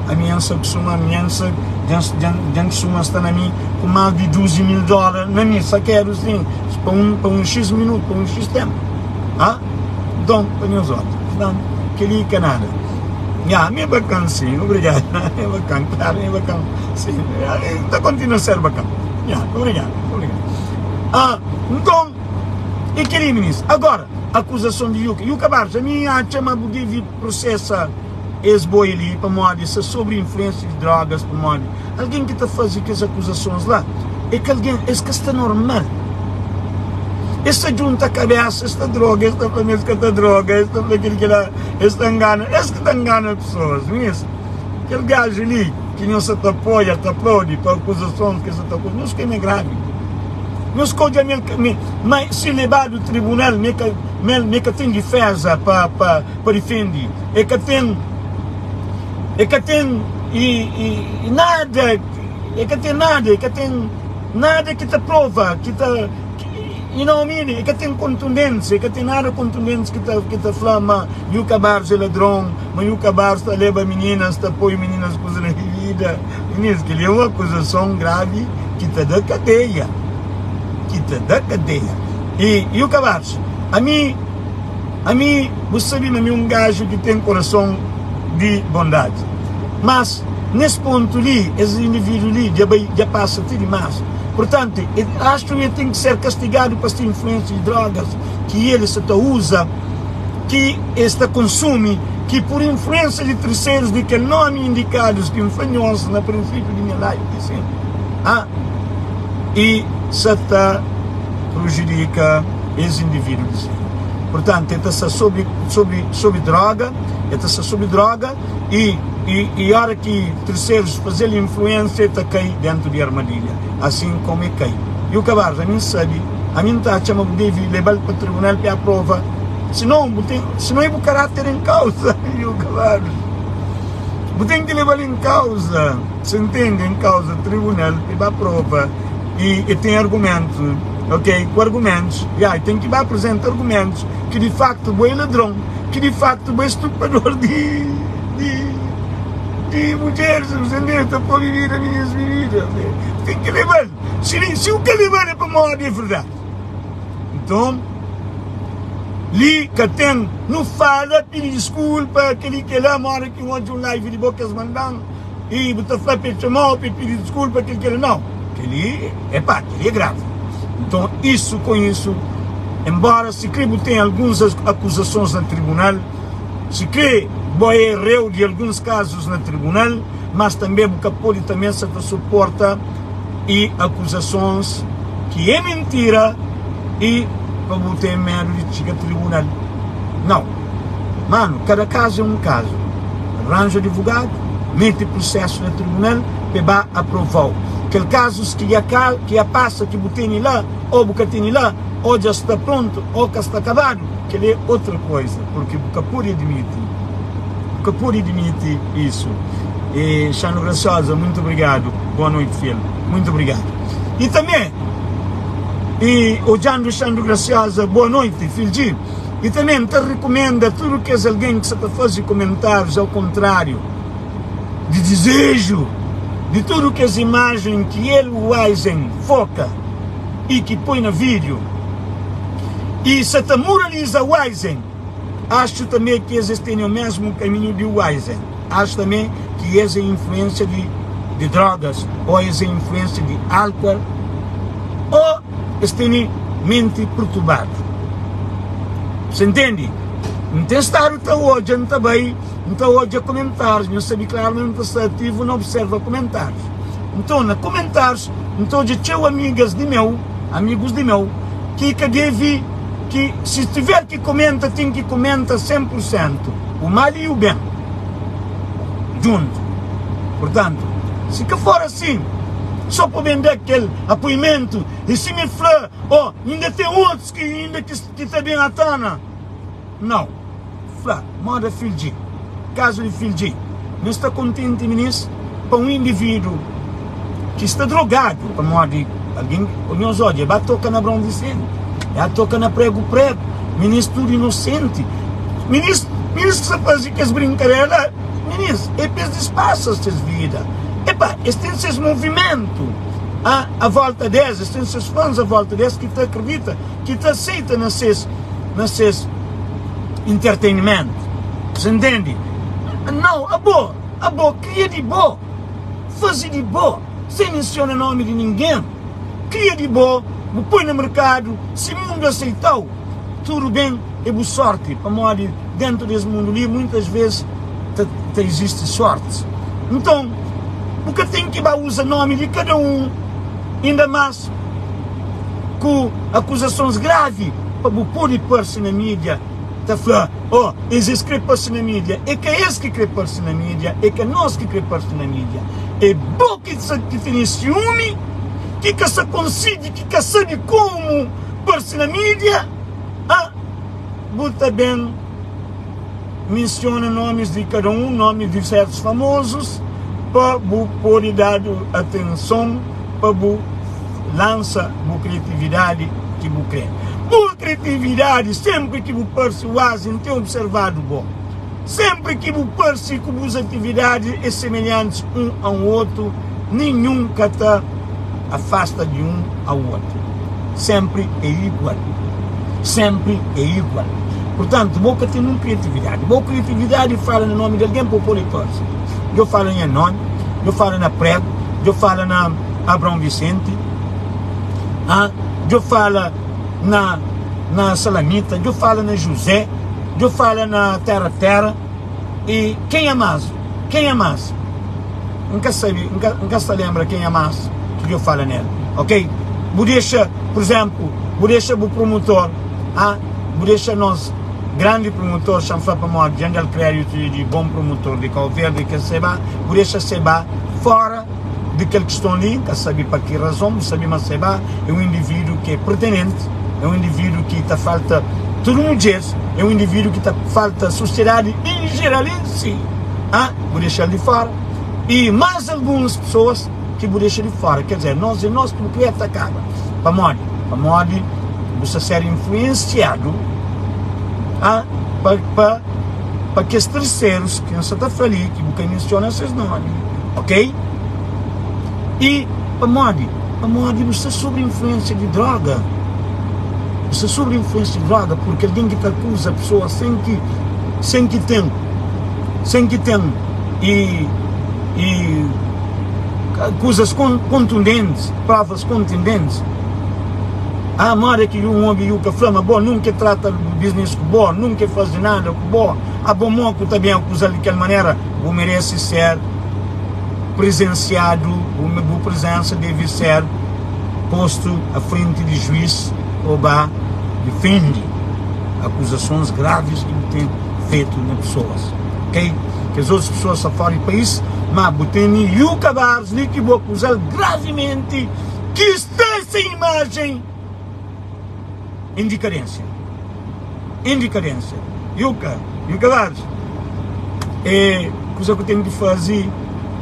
ami N sa kustuma ami N sa dja N kustuma sta na mi ku mas di 12 mil dolar na mi sakedu sin pa un pa un xis minutu pa un xis tempu ha nton pa nhos odja portantu keli ka nada nha mi e bakan sin obrigadu mi e bakan klaru mi e bakan sin ta kontinua ser bakan nha obrigadu obrigadu ah nton e keli minis agora akuzason di Yuka Yuka Barros ami atxa ma bu devi prosesa es boi li pamodi sta sobri influensia di drogas pamodi algen ki ta fazi kes akuzasons la é ka algen es ka sta normal es ta djunta kabesa es ta droga es ta fla ma es ka ta droga es ta fla kel ki la es ta ngana es ki ta ngana pesoas nhis kel gaju li ki nhos sa ta apoia ta aplaudi pa akuzasons ki es sa ta akuza nhos ka é gravi nhos ka odja ma si lebadu tribunal ma el ka ten difeza pa pa pa difendi e ka ten e ka ten e, e, nada e ka ten nada e ka ten nada ki ta prova ki ta you know what I mean? E ka ten kontundênsia e ka ten nada kontundenti ki ta ki ta fla ma Yuka Barros é ladron ma Yuka Barros ta leba mininas ta poi mininas kuza na bebida mininas kel-li é un akuzason gravi ki ta da kadeia ki ta da kadeia e Yuka Barros ami Ami, bu sabe ma mi un gaju ki ten korason di bondadi. Mas, nes pontu li, es individu li dja bai, dja pasa ti dimas. Purtantu, e astu e ten ki ser kastigadu pa se influensia di drogas ki el sa ta uza, ki e sta konsumi, ki pur influensia di terserus di kel nomi indikadus ki N fla nhos na prinsipiu di nha live ki sin, a e sa ta prujudika es individu di sin. Purtantu, el ta sta sobri, sobri, sobri droga, el ta sta sobri droga y. I, i ora ki terserus faze-l influensia, el ta kai dentu di armadilha, asin komu e kai. Yuka Barros, ami N sabe, ami N ta atxa ma bu debe leba-l pa tribunal pa e aprova, sinon bu ten, sinon e bu karater en kauza. Yuka Barros, bu ten ki leba-l en kauza, se ntende, en kauza tribunal pa e ba prova, i e ten argumentu, ok, ku argumentus, ya, e ten ki ba apresenta argumentus ki di faktu bo e ladron. Ki di facto bo é estupador di di di mudjeres, entende? Ta pô bebida minis bebida, ten ki lebal, si si u ka lebal é pamodi é verdade. Nton li ka ten nu fala pidi disculpa keli kela, ma ora ki N odja un live di bo kes mandan i bu ta fla pa el txomau pa el pidi disculpa kel kela, nau keli é pa keli é gravi. Nton isu ku isu, enbora sikrê bu ten alguns akuzasons na tribunal, sikrê bo é reu di alguns kazus na tribunal, mas tanbê bu ka pode tanbê sa ta suporta i akuzasons ki é mintira i pa bu ten medu di txiga tribunal. Nau. Manu, kada kazu é un kazu. Ranja adivogadu, mete prusesu na tribunal pa e ba aprovau. Kel kazus ki dja ka, ki dja pasa ki bu tene la o bu ka tene la, o dja sta prontu o ka sta kabadu, kel é otra koiza, purki bu ka pode admiti, bu ka pode admiti isu. E Xanu Graciosa, muntu obrigadu. Boa noiti, fiel. Muntu obrigadu. I tanbe, i odjandu Xandu Graciosa, boa noiti, fil Dji. I tanbe N ta rikumenda tudu kes algen ki sa ta faze kumentárius au kontráriu di dizeju di tudu kes imajen ki el Wisen foka i ki poi na vídiu i sa ta muraliza Wisen. Axu tanbe ki es es tene omesmu kaminhu di Wisen. Axu tanbe ki es é influensia di di drogas o es é influensia di álkuol o es tene menti perturbadu. Sa ntende? N ten stadu ta odja, N ta bai, N ta odja kumentárius. Nhos sabe klaru ma N ta sta ativu na observa kumentárius. Nton, na kumentárius, N ta odja txeu amigas di meu, amigus di meu, ki ka debe, ki si tiver ki kumenta, ten ki kumenta 100 pur sentu, u mal i u ben, djuntu. Purtantu, si ka for asin, so pa ben da kel apoimentu, i si mi fla, Oh, inda ten otus ki inda ki ta ben à tona. Nau. Fla, moda Fildji. Kazu di Fildji. Nhos sta kontenti, minis, pa un individu ki sta drogadu pamodi algen, nhos odja, e ba toka na Abraon Visenti, e a toka na Pregu Pregu, minis tudu inosenti. Minis, minis ki sta faze kes brinkadera la, minis, e pa es dispasa ses vida. Epa, es ten ses movimentu. A a volta des, es ten ses fãs a volta des ki ta akredita, ki ta aseita na ses na ses entertainment. Você entende? Não, abo, abo kria di bo, faze di bo, sem menciona nome di ninguém. Kria di bo, bu poi na mercado, si mundo aceitau, tudo bem, é bu sorte, pamodi dentu des mundu li muitas vezes ta ta izisti sorte. Nton, bu ka ten ki ba uza nomi di kada un, inda mas ku akuzasons gravi pa bu pode parse na midia ta fla, Oh, es es kre parse na midia. É ka es ki kre parse na midia, é ka nos ki kre parse na midia. É bo ki sa ki tene siumi, ki ka sa konsigi, ki ka sabe komu parse na midia. Ah, bu ta ben mensiona nomis di kada un, nomis di sertus famozus, pa bu pode dadu atenson pa bu lansa bu kriatividadi ki bu kre. Bu kriatividadi, senpri ki bu parse wazi, N ten observadu bo. Senpri ki bu parse ku bus atividadi é semelhantis un a un otu, ninhun ka ta afasta di un a otu. Senpri é igual. Senpri é igual. Purtantu, bo ka ten nun kriatividadi. Bo kriatividadi fala na nomi di algen pa bo pode parse. Djo fala nha nomi, djo fala na pregu, djo fala na Abraão Vicente, ah, djo fala na na Salamita, djo fala na José. Djo fala na terra terra e kenha mas kenha mas N ka sabi N ka sta lembra kenha mas ki djo fala nel ok bu dexa por exemplo bu dexa bu promotor ah bu dexa nos. Grandi promotor xa-m fla pamodi dja N da-l kreditu di bon promotor di Kau Verdi kel Seba, bu dexa Seba fora di kel kiston li, N ka sabe pa ki razon, bu sabe ma Seba é un individu ki é pertenenti, é un individu ki ta falta tudu mudjeris, é un individu ki ta falta sosiedadi en jeral en si, ah, bu dexa-l di fora y más alguns pesoas ki bu dexa di fora, ker dizer, nos é nos ki bu kre atakaba, pamodi? Pamodi bu sta ser influensiadu ah, pa, pa, pa kes terserus ki N sta ta fla li, ki bu ka mensiona ses nomi, ok? I pamodi? Pamodi bu sta sobri influensia di droga, bu sta sobri influensia di droga, purki algen ki ta akuza pesoa sen ki, sen ki ten, sen ki ten i, i kuzas kontundentes, provas kontundentes. Ah, modi ki un omi yu ka fla ma bo nunka e trata business ku bo, nunka e fazi nada ku bo, abo mo ku ta ben akuzal di kel manera? Bu meresi ser prezensiadu, bu prezensa devi ser postu a frenti di juiz pa ba difendi akuzasons gravis ki bu ten fetu na pesoas, ok? Kes otus pesoas sta fora di pais, ma bu tene Yuka Barros li ki bu akuzal gravimenti ki sta se imajen em dikadênsia, em dikadênsia. Yuka, Yuka Barros, é kuza ku ten ki faze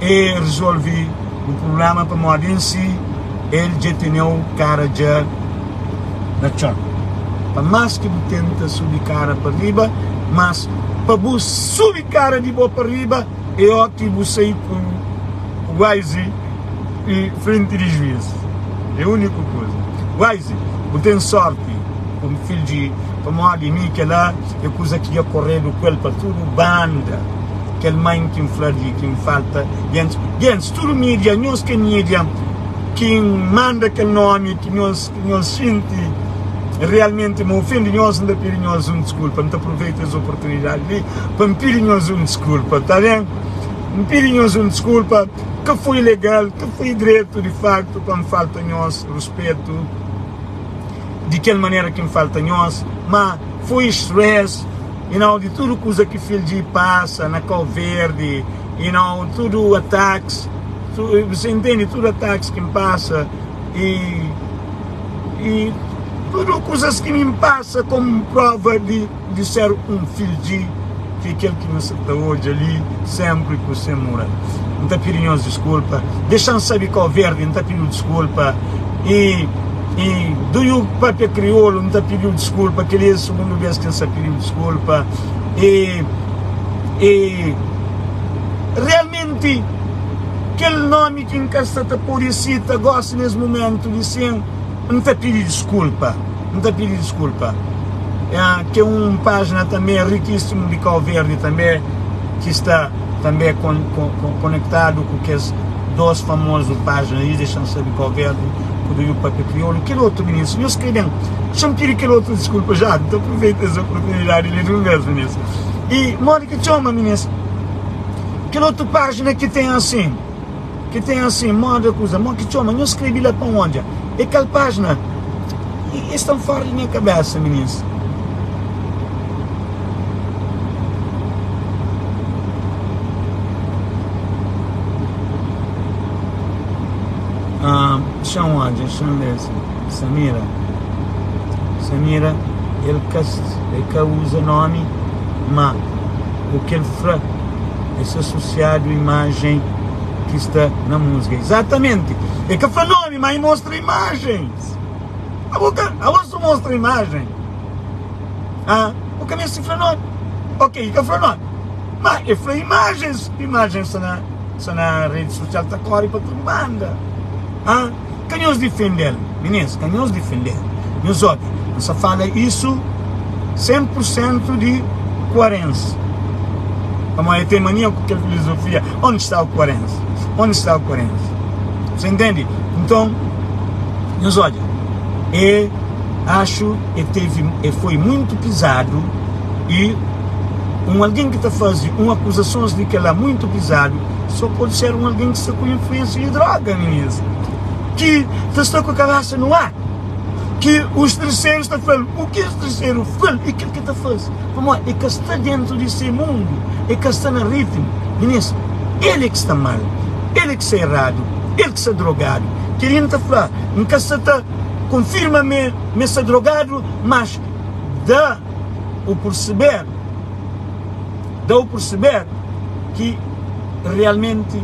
é resolve bu prublema pamodi em si el dja teneu kara dja na txon. Pa más ki bu tenta subi kara pa riba, mas pa bu subi kara di bo pa riba é ó ki bu sai ku Wise i frenti di juiz. É úniku kuza. Wise, bu ten sorti ku fil di pamodi mi kela é kuza ki dja koredu ku el pa tudu banda. Kel mãe ki N fla di ki N falta gentis, gentis tudu mídia, nhos ki é mídia ki N manda kel nomi ki nhos ki nhos xinti realmenti ma ofende nhos, N ta pidi nhos un diskulpa. N ta aproveita es oportunidadi li pa N pidi nhos un diskulpa, ta ben? N pidi nhos un diskulpa, ka foi legal, ka foi dretu di faktu pa N falta nhos ruspetu di kel manera ki N falta nhos, ma foi stress, you know, di tudu kuza ki Fildji pasa na Kau Verdi, you know, tudu atakis, você entende, tudu atakis ki N pasa i i tudu kuzas ki mi N pasa komu prova di. Di ser un fildji ki kel ki nu sa ta odja li senpri ku se mural. N ta pidi nhos diskulpa. Dexa-m sabe Kau Verdi, N ta pidi-u diskulpa. I, i do you papia kriolu, N ta pidi-u diskulpa. Kel-li é sugundu bês ki N sa pidi-u diskulpa. I, i realmenti kel nomi ki N ka sta ta pode sita gosi nes mumentu li sin, N ta pidi diskulpa. N ta pidi diskulpa. Ten un pájina tanbe rikísimu di Kau Verdi tanbe ki sta tanbe konektadu ku kes dos famozu pájina li, Dexa-m Sabe Kau Verdi ku Do You Papia Kriolu. Kel otu minis, nhos krê ben? Xa-m pidi kel otu diskulpa já. N ta aproveita es oportunidadi li di un bês, minis. I modi ki txoma, minis? Kel otu pájina ki ten asin. Ki ten asin moda kuza mo ki txoma nho skrebi la pa odja e kal pajina e stan fora di nha kabesa minis. Ah, xan odja, xan lê Samira Samira el ka el ka uza nomi ma o kel fra é sa asosiadu imajen ki sta na múzika. Izatamenti! E ka fla nomi, má e mostra imajens. Abo ka, abo so mostra imajen. Ah, bu ka meste fla nomi. Ok, e ka fla nomi, má e fla imajens. Imajens sta na, sta na redi sosial ta kóre pa tudu banda. Ah, ka nhos difende-l, minis, ka nhos difende-l. Nhos obi, N sta fala isu 100% di kuarensi. Pamodi el ten mania ku kel filozofia, onde sta o kuarensi? Onde sta o kuarensi? Você entende? Nton, nhos odja, e axu e tevi, e foi muito pizadu e un algen ki ta faze un akuzasons di kela muito pizadu so pode ser un algen ki sta ku influensia di droga, minis, ki ta sta ku kabesa no ar. ki os terserus ta fla-l. U ki es terseru fla-l é kel ki el ta faze. Pamodi el ka sta dentu di se mundu, el ka sta na ritmu. Minis, el é ki sta mal, el é ki sta eradu, el ki sta drogadu. Kel-li N ta fla, N ka sta ta konfirma ma el sta drogadu, mas da u perseber, da u perseber ki realmenti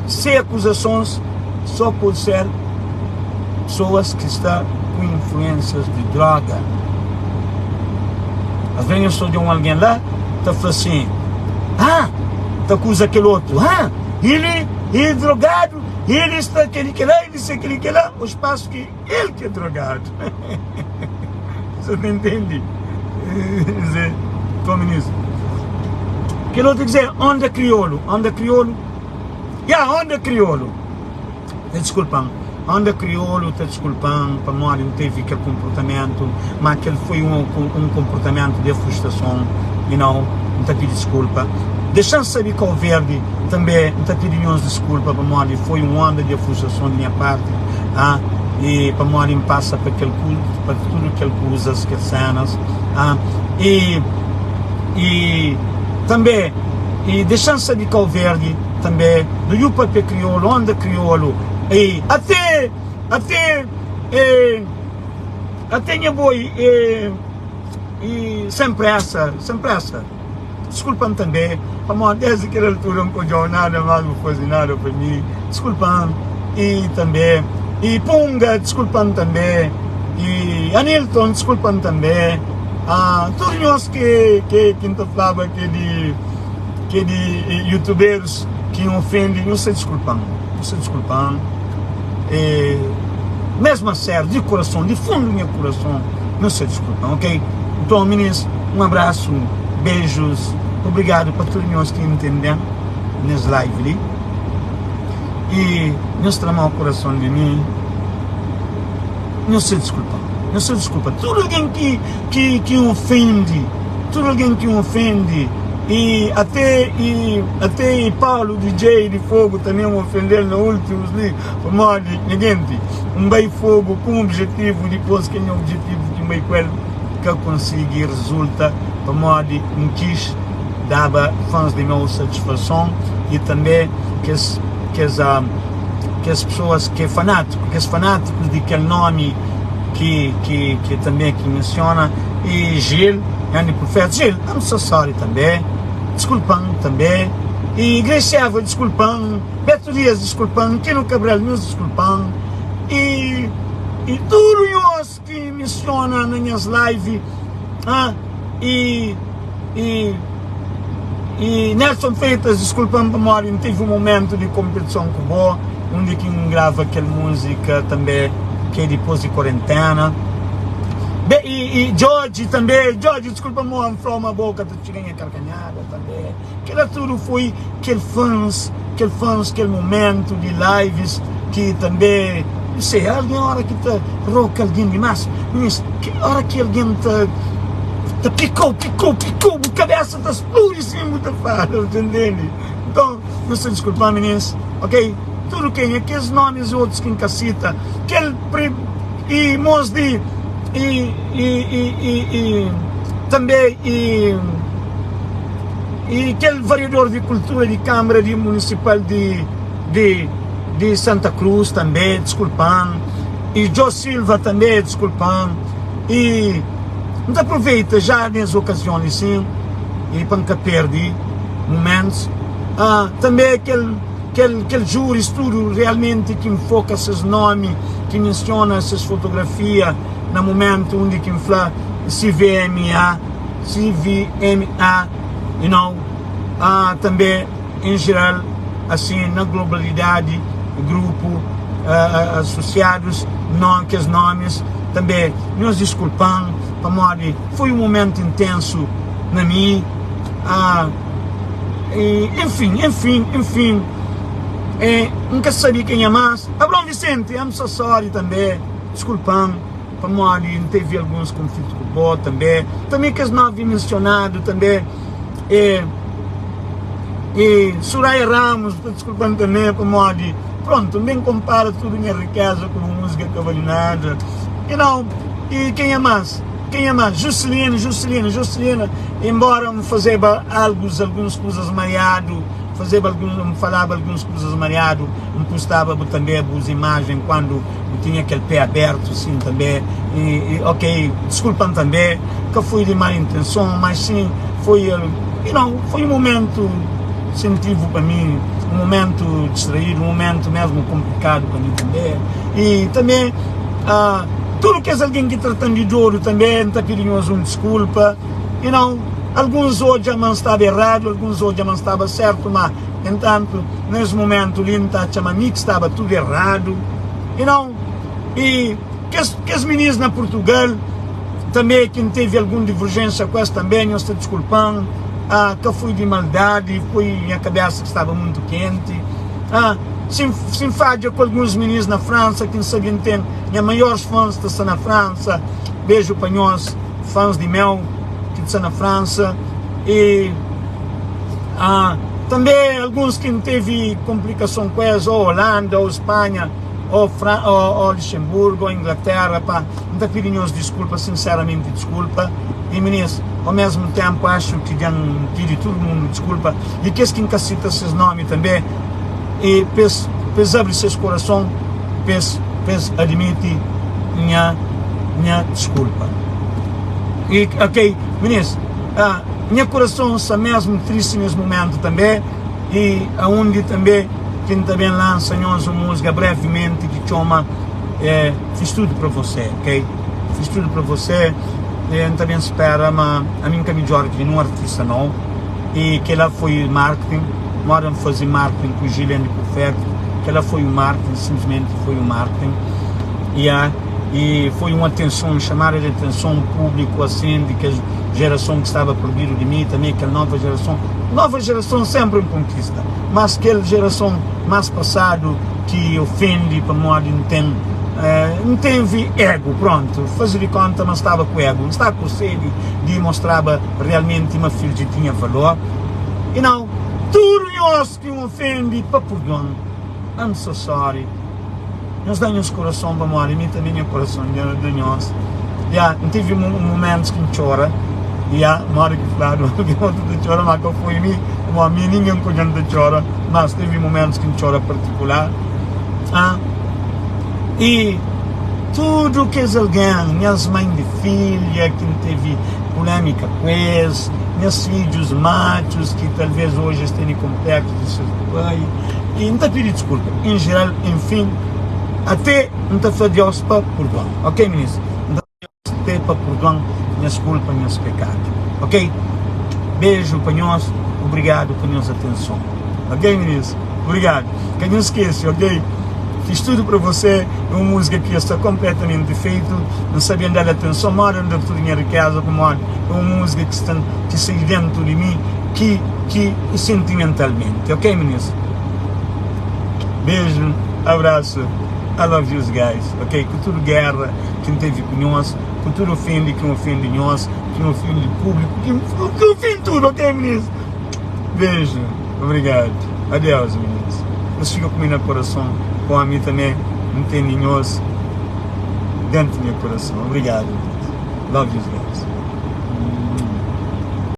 se akuzasons só pode ser pessoas ki sta ku influências di droga. Às vezes eu sou de um alguém lá, ta fla assim, ah, ta acusa aquele outro, ah, ele é drogado, ele está aquele que lá, ele está aquele que lá, o espaço que ele que é drogado. Você não entende? Tome nisso. Aquele outro dizer, onda crioulo, onda crioulo, yeah, onda crioulo. Ta diskulpa-m. Onda kriolu ta diskulpa-m pamodi N tevi kel konportamentu, má kel foi un un konportamentu di frustrason, you know, N ta pidi diskulpa. Dexa-m sabe Kau Verdi tanbê N ta pidi nhos diskulpa pamodi foi un onda di frustrason di nha parti, ah, i pamodi N pasa pa kel pa tudu kel kuzas, kel sénas, ah, i i tanbê i dexa-m sabe Kau Verdi. Tanbê nu yu papia kriolu, onda kriolu e até até e até nha boi e e sem pressa, sem pressa. Diskulpa-m tanbê pamodi desdi kel altura N ka odja-u nada más bu faze nada pa mi. Diskulpa-m e tanbê e Punga diskulpa-m tanbê e Anilton diskulpa-m tanbê. Ah, tudu nhos ki ki ki N ta flaba ki é di. Ke di youtuberus ki N ofendi nhos ta diskulpan, nhos ta diskulpan e mesmu a sériu di kurason, di fundu nha kurason nhos ta diskulpan, ok? Nton minis un abrasu, bejus, obrigadu pa tudu nhos ki intenden nes live li e nhos tra mau kurason di mi, nhos ta diskulpan, nhos ta diskulpa tudu algen ki ki ki N ofendi, tudu algen ki N ofendi. E até e até e Paulo DJ di Fogo também um ofendel na últimos li pamodi nha gente um bai Fogo ku um objetivo dipôs kel nha objetivo ki um bai ku el ka consigui resulta pamodi um quis daba fãs di meu satisfason e também kes kes ah, kes pessoas que é fanático kes fanáticos di kel nome ki ki ki também ki menciona e Gil Grande profeta Gil I'm so sorry tanbe Diskulpa-m tanbe E Grace Eva diskulpa-m Beto Dias diskulpa-m Kino Cabral nhos diskulpa-m E e tudu nhos ki mensiona na nhas live ah, E e e Nelson Freitas diskulpa-m pamodi N tevi un momentu di kompetison ku bo undi ki N grava kel múzika tanbe ki é dipôs di kuarentena Be e e George tanbe George Disculpa mo N flau ma bo ka ta txiga nha karkanhada tanbe Kela tudu foi kel fans kel fans kel momentu di lives ki tanbe N sei algen ora ki ta roka algen dimas Minis ki ora ki algen ta ta pikau pikau pikau bu kabesa ta spludi sin bu ta fala bu ta ntende Nton nhos ta diskulpa minis ok Tudu kenha kes nomis i otus ki N ka sita kel pri i mos di i i i i i tanbe i i kel variador di kultura di Kamara di Munisipal di di di Santa Cruz tanbe diskulpa-m i Djo Silva tanbe diskulpa-m i N ta aproveita ja nes okazion li sin i pa N ka perdi mumentus tanbe kel Kel kel juris tudu realmenti ki N foka ses nomi, ki mensiona ses fotografia na mumentu undi ki N fla CVMA, CVMA, you know, ah, tanbe en jeral, asin, na globalidadi, grupu, ah, asosiadus, no, kes nomis, tanbe nhos diskulpa-m pamodi foi un mumentu intensu na mi, ah. E, enfin, enfin, enfin, e, N ka sabe kenha más. Abraão Vicente, I'm so sorry tanbê, diskulpa-m pamodi N tevi alguns konflitu ku bo tanbê. Tanbê kes novi mensionadu tanbê, e, e Soraya Ramos, ta diskulpa-m tanbê pamodi, prontu, N ben konpara tudu nha rikeza ku bu múzika ka bali nada. You know, e kenha más? Kenha más? Juscelino, Juscelino, Juscelino, embora N fazeba algus, alguns kuzas mariadu, fazeba alguns, N falaba alguns kuzas mariadu, N postaba bu tanbe bus imajen kuandu bu tinha kel pé abertu sin tanbe, e, e ok, diskulpa-m tanbe, ka foi di mal intenson, mas sin foi, you know, foi un momentu sentivu pa mi, un momentu distraídu, un momentu mesmu konplikadu pa mi tanbe, e tanbe. Ah, tudu kes algen ki trata-m di dodu tanbê, N ta pidi nhos un diskulpa. You know, alguns odja ma N staba eradu, alguns odja ma N staba sértu, má, entantu, na es mumentu li, N ta atxa ma mi ki staba tudu eradu. You know, i kes, kes minís na Purtugal, tanbê, ki N tevi algun diverjénsia ku es tanbê, nhos ta diskulpa-m. Ah, ka foi di maldadi, foi nha kabésa ki staba muntu kenti. Ah. Si N fadja ku alguns minis na Fransa ki N sabe N ten nha maiors fans ta sta na Fransa beju pa nhos fans di meu ki ta sta na Fransa e ah tanbe alguns ki N tevi konplikason ku es o Holanda o Spanha o o Luxemburgo o Inglaterra pa N ta pidi nhos diskulpa sinseramenti diskulpa e minis o mesmu tenpu axu ki dja N pidi tudu mundu diskulpa e kes ki N ka sita ses nomi tanbe. E p'es p'es abri ses korason p'es p'es admiti nha nha diskulpa. E ok minis ah nha korason sta mesmu tristi nes mumentu tanbe e aundi tanbe ki N ta ben lansa nhos un musika brevimenti ki txoma eh Fiz tudo pra você ok Fiz tudo pra você e N ta ben spera ma ami N ka midjor ki ninhun artista nau. E kela foi marketing, moda N faze marketing ku Gillian di Profeta, kela foi um marketing, simplesmente foi um marketing. Yeah. E foi um atenson, chamada de atenson público assim, de que geração que estava perdido de mim, também aquela nova geração. Nova geração sempre em conquista, mas aquela geração mais passado que ofende para modo não tem N teve ego, pronto, faze de conta ma N staba ku ego, N staba ku sede di mostraba realmenti ma fidju tinha valor. E nau, tudu nhos ki N ofende, pa purdua-m. I'm so sorry. Nhos da nhos kurason pamodi mi tanbe nha kurason dja da nhos. Ya, N tive mumentus ki N txora, ya, modi ki fladu, algen otu ta txora, ma ka foi mi, pamodi mi ningen ku dja N ta txora, mas teve mumentus ki N txora partikular. Ah, i tudu kes algen, nhas mãe di filha ki N teve pulémika ku es, nhas fidjus matxus ki talvês oji es tene konpleksu di ses pai, i N ta pidi diskulpa en jeral, enfin, ate N ta fla Deus pa purdua-m, ok minis? N ta fla Deus te pa purdua-m nhas kulpa, nhas pekadu, ok? Beju pa nhos, obrigadu pa nhos atenson, ok minis? Obrigadu. Ka nhos skese, ok? Fiz tudo pra você é un múzika ki sta konpletamenti feitu. N sabe N da-l atenson modi N da tudu nha rikeza pamodi é un múzika ki sta ki sai dentu di mi ki ki sentimentalmenti, ok minis? Beju, abrasu, I love yous guys, ok? Ku tudu géra ki N tevi ku nhos, ku tudu ofende ki N ofende nhos, ki N ofende públiku, ki N ofende tudu, ok minis? Beijo, obrigado. Adeus, meninos. Nhos fika ku mi na coração, com ami também N tene nhos dentro di nha coração. Obrigado, meninos. Love you guys.